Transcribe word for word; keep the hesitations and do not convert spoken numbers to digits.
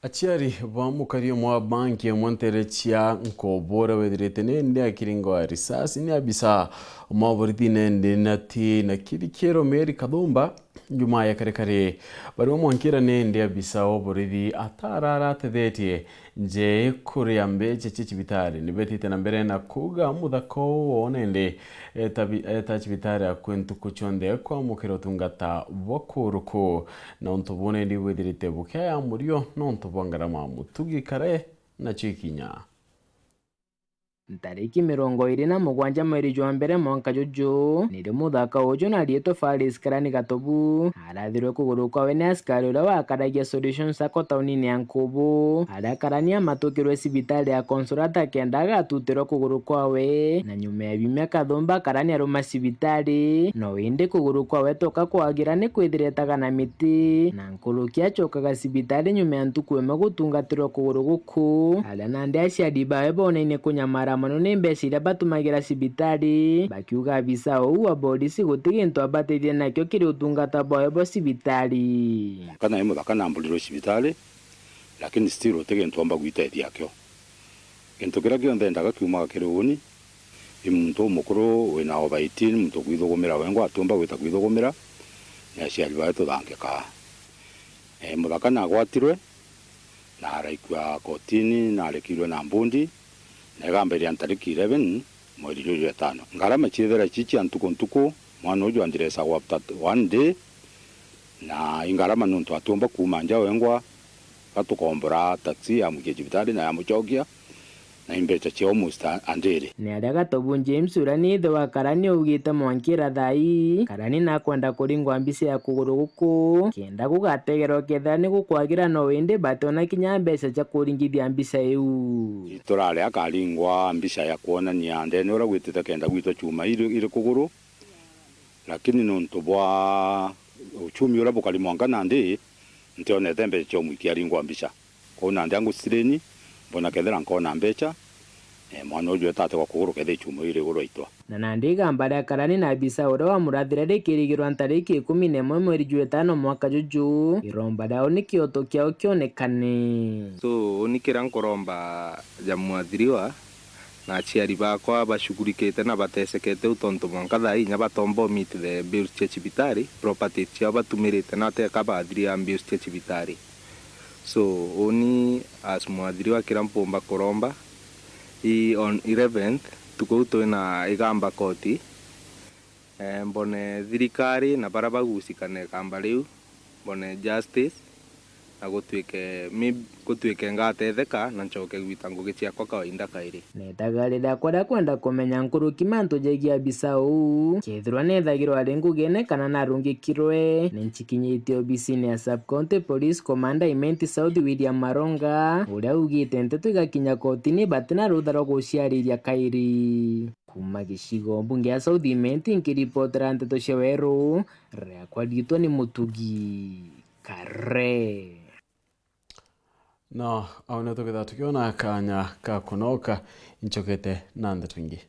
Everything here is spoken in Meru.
Aciari ba mukari umwe wa banki imwe nteere cia Nkubu uria withirite nindi akiringwa risasi ni abisa umwe wa borithi nindi na ti na kirikiro Mary Kathumba, Jumaa ya kare kare, bari bamwankira nindi abisa wa borithi atararatethetie nje kuria mbeca cia cibitari. Nibetite na mbere na kuuga muthaka uu woo nindi eta bi-, eta cibitari akue ntuku cionthe kwamukira utungata bwa kuruku. Na untu buu nindi bwithirite bukiaya murio nontu bwa ngarama. Mutugi Kare nacio ikinya. Ntariki mirongo iiri na mugwanja mweri jwa mbere mwanka juju, nirio muthaka uju na riitwa Faris Karani Gatobu arathirwe kuguru kwawe ni askari uria wakaragia Solution Sacco taunini ya Nkubu, aria Karani amatukirwe cibitari ya Consolata kenda agatutirwa kuguru kwawe, na nyuma ya biumia Kathumba Karani aruma cibitari, no indi kuguru kwawe toka kwagira ni kwithiretaga na miti, na nkuruki acokaga cibitari nyuma ya ntuku imwe gutungatirwa kuguru guku, aria nandi aciari bawe bonaine kunyamara mono ni mbeca iria batumagira cibitari, bakiuga abisa uu wa borisi guti gintu abateithia nakio kiri utungata bwawe bwa cibitari. Kana i muthaka na mburirwe cibitari, lakini still uti gintu omba gwitethia akio. Gintu kiria kionthe endaga kiumaga kiri uuni. I muntu umukuru wina over eighteen, muntu kwithugumira wengwa atiumba gwita kwithugumira, ni aciari bawe tuthangikaa. E, muthaka nagwatirwe, na araikua kotini, na arekirwe na mbundi, na igamba iria ntariki eleven, mweri juju jwa itano. Ngarama ciethira ici cia ntuku ntuku, mwana uju andiresagwa after one day, na ingarama nontu atiumba kuuma nja wengwa, gatukombora taxi ya mwikia cibitari na ya mucokia, na imbeca cia almost a, a ndiri. Ni aria Gatobu James, uria ni ithe wa Karani, augite mwankira thaa ii, Karani nakwenda kuringwa mbica ya kuguru guku, kenda gugategerwa kethira ni gukwagira no indi bationa kinya mbeca cia kuringithia mbica iu. Turari akaringwa mbica ya kwonania ndene uria gwitite kenda gwitwa chuma iri, iri kuguru, lakini nontu bwa uchumi uria bukari mwanka nandi, ntionete mbeca cia umwikia aringwa mbica. Kwou nandi angucireni, mbona kethira nkona mbeca, eh, mwana uju etate gwa kuguru kethira ichuma iri iguru aitwa. Na nandi igamba ria Karani na abisa uria wamurathire rikirigirwa ntariki ikumi na imwe mweri jwa itano mwaka juju, iromba riao ni kioto kiao kionekane. So, uni kiria nkuromba ja mwathiriwa, na aciari bakwa bashugurikite na batesekete u tontu mwanka thaa inya batomba u meet the bills cia cibitari, properties ciao batumirite na teka bathiria bills cia cibitari. So, uni as mwathiriwa kiria mpumba kuromba, i on eleventh, tuku u twina igamba koti, eh, mbone thirikari na baria bagucika na igamba riu, mbone justice, na gutuike, mi-, gutuike ngatetheka na ncoke gwita ngugi ciakwa kawaida kairi. Netaga riria kwaria kwenda kumenya nkuruki mantu jegie abisa uu, kethirwa nethagirwa ari ngugine kana narungikirwe, ni nchikinyitie obisine ya Sub County Police Commander Imenti South William Maronga, uria augite nteto igakinya kotini batina rutha rwa guciariria kairi. Kuuma gicigo mbunge ya South Imenti, nkiripotera nteto cia Weru, riakwa riitwa ni Mutugi Kare. Na au nio tukethira tukiona kanya ka kunoka, incokete na ndeto ingi.